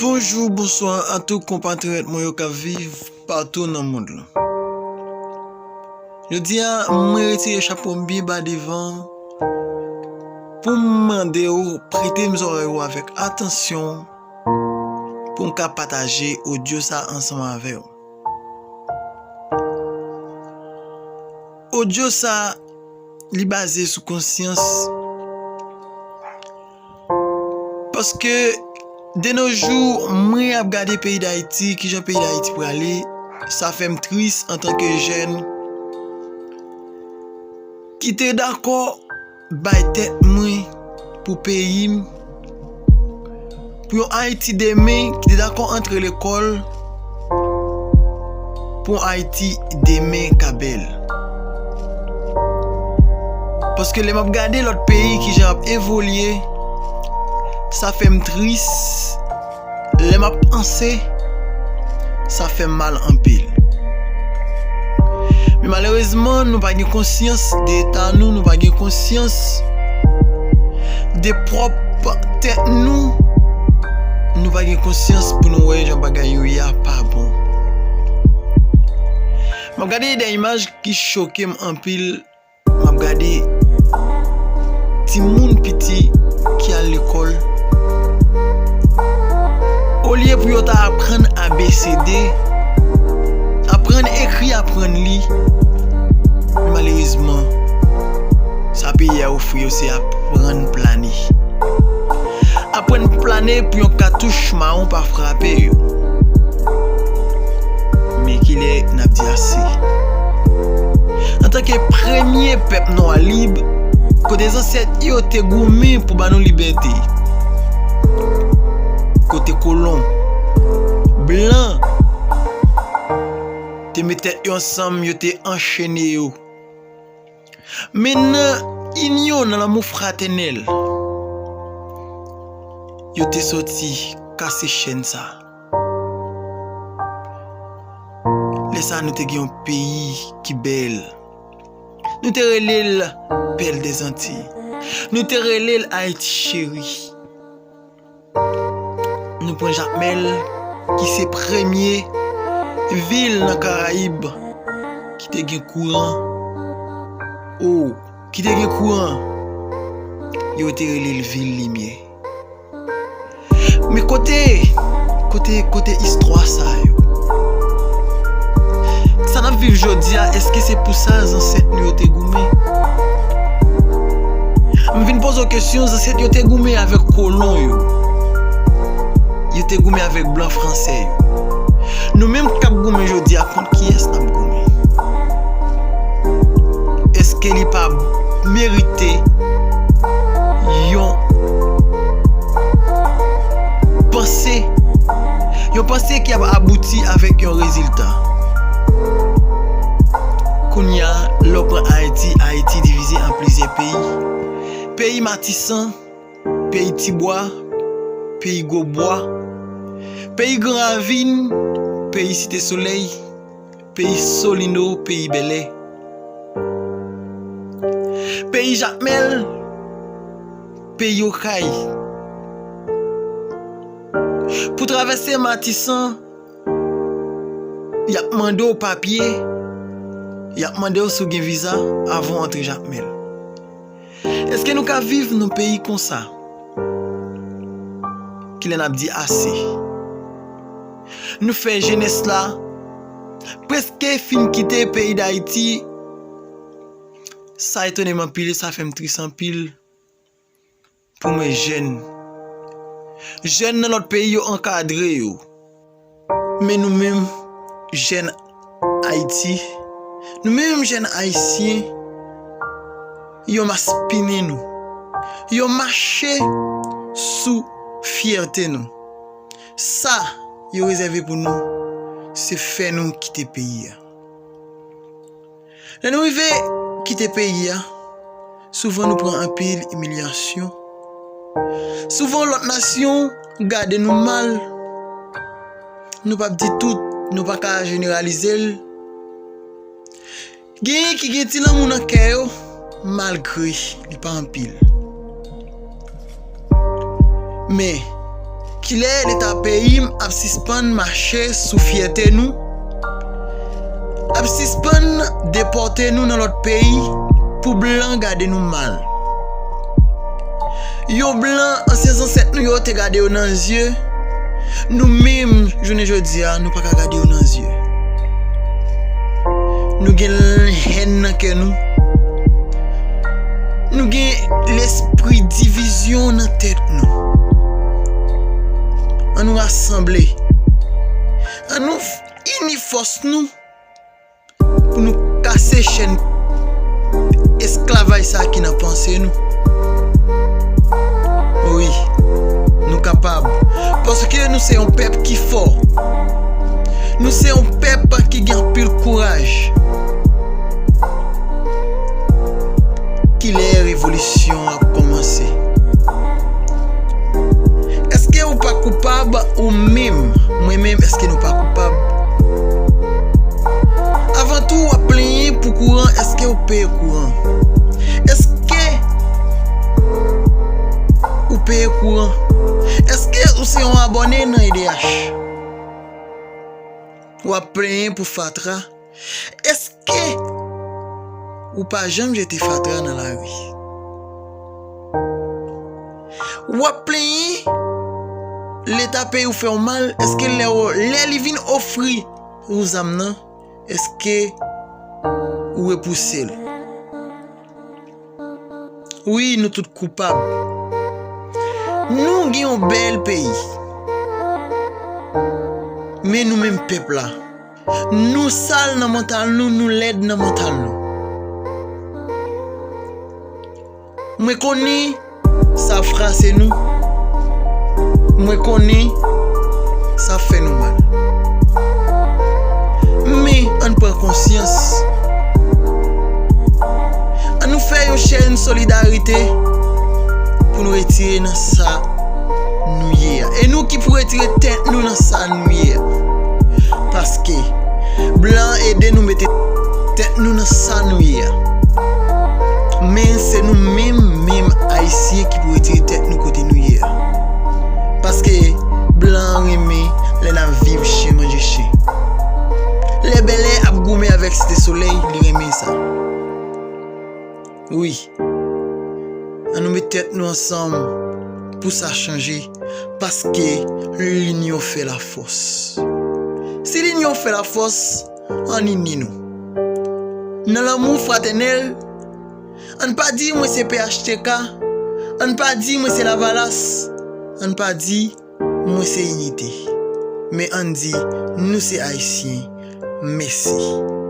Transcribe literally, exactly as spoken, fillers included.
Bonjou, bonswa a tout konpatriyòt mwen yo k ap viv patou nan mond lan. Jodi a, mwen retire chapo m byen ba devan pou m mande w prete m zòrèy ou avèk atansyon pou m ka pataje odyo sa ansanm avè w. Odyo sa, li baze sou konsyans. Paske, de nos jours, mwen ap gade peyi Dayiti, kijan peyi Dayiti prale, sa fè m tris antanke jèn ki te dakò bay tèt mwen pou peyi m, pou yon Ayiti demen ki te dakò antre lekòl, pou yon Ayiti demen ka bèl. Paske lè m ap gade lòt peyi kijan y ap evolye, sa fè m tris. Lè m ap panse, sa fè m mal anpil. Men malerezman, nou pa gen konsyans de eta nou, nou pa gen konsyans de pwòp tèt nou, nou pa gen konsyans pou nou wè jan bagay yo ye a pa bon. M ap gade de imaj ki choke m anpil. M ap gade timoun piti ki al lekòl. Olye pou yo ta aprann A B C D, aprann ekri, aprann li, malerezman, sa peyi a ofri yo se aprann plane. Aprann plane pou yon katouch mawon pa frape yo. Men kilè n ap di ase? Antanke premye pèp nwa lib, kote zansèt yo te goumen pou ba nou libète, kote kolon, blan, te met tèt yo ansanm, yo te anchene yo. Men nan inyon, nan lanmou fratènèl, yo te soti kase chèn sa. Lè sa a, nou te gen yon peyi ki bèl. Nou te rele l Belle des Antilles. Nou te rele l Ayiti cheri. Nou pran Jakmèl, ki se premye vil nan Karayib ki te gen kouran. O, ki te gen kouran. Yo te rele l vil limyè. Men kote, kote, kote istwa sa yo? Sa n ap viv jodi a, èske se pou sa zansèt nou yo te goumen? M vin poze w kesyon, zansèt yo te goumen avèk kolon yo. Yo te goumen avèk blan fransè yo. Nou menm k ap goumen jodi a, kont kiyès n ap goumen? Èske li pa merite yon panse, yon panse ki ap abouti avèk yon rezilta? Kounye a, lè w pran Ayiti, Ayiti divize an plizyè peyi. Peyi Matisan, peyi Tibwa, peyi Gwobwa, peyi Gran Ravin, peyi Site Solèy, peyi Solino, peyi Bèlè, peyi Jakmèl, peyi Okay. Pou travèse Matisan, y ap mande w papye, y ap mande w si w gen viza avan w antre Jakmèl. Èske nou ka viv nan peyi konsa? Kilè n ap di ase? Nou fè jenès la prèske fin kite peyi Dayiti. Sa etone m anpil, sa fè m tris anpil. Pou mwen, jèn, jèn nan lòt peyi yo ankadre yo. Men nou menm, jèn Ayiti, nou menm jèn ayisyen, yo maspinen nou. Yo mache sou fyète nou. Sa yo rezève pou nou, se fè nou kite peyi a. Lè nou rive kite peyi a, souvan nou pran anpil imilyasyon. Souvan lòt nasyon gade nou mal. Nou p ap di tout, nou pa ka jeneralize l. Genyen ki gen ti lanmou nan kè yo, malgre li pa anpil. Men, Kilè Leta peyi m ap sispann mache sou fyète nou? Ap sispann depòte nou nan lòt peyi pou blan gade nou mal? Yon blan ansyen zansèt nou yo te gade yo nan zye, nou menm, jounen jodi a, nou pa ka gade yo nan zye. Nou gen hèn nan kè nou. Nou gen lespri divizyon nan tèt nou. Ann nou rasanble. Ann nou ini fòs nou pou nou kase chèn esklavaj sa ki nan panse nou. Wi, nou kapab. Paske nou se yon pèp ki fò. Nou se yon pèp ki gen anpil kouraj. Kilè revolisyon ap kòmanse? Èske ou pa koupab ou menm? Mwen menm, èske nou pa koupab? Avan tou, w ap plenyen pou kouran, èske ou peye kouran? Èske ou peye kouran? Èske ou se yon abòne nan E D H? W ap plenyen pou fatra? Èske ou pa janm jete fatra nan lari? W ap plenyen Leta peyi w fè w mal, èske lè w, lè li vin ofri ou zam nan, èske ou repouse l? Wi, nou tout koupab. Nou gen yon bèl peyi. Men nou menm pèp la, nou sal nan mantal nou, nou lèd nan mantal nou. Mwen konnen sa ap frase nou. Mwen konnen sa ap fè nou mal. Men, ann pran konsyans. Ann nou fè yon chèn solidarite pou nou retire nan sa nou ye a. E nou ki pou retire tèt nou nan sa nou ye a. Paske blan ede nou mete tèt nou nan sa nou ye a. Men se nou menm, menm Ayisyen ki pou retire tèt nou kote nou ye a. Paske blan renmen lè n ap viv chen manje chen. Lè bèlè ap goumen avèk Site Solèy, li renmen sa. Wi. Ann nou met tèt nou ansanm pou sa chanje, paske linyon fè lafòs. Si linyon fè lafòs, ann ini nou. Nan lanmou fratènèl, ann pa di mwen se P H T K, ann pa di mwen se Lavalas, ann pa di mwen se Inite. Men ann di nou se Ayisyen. Mèsi.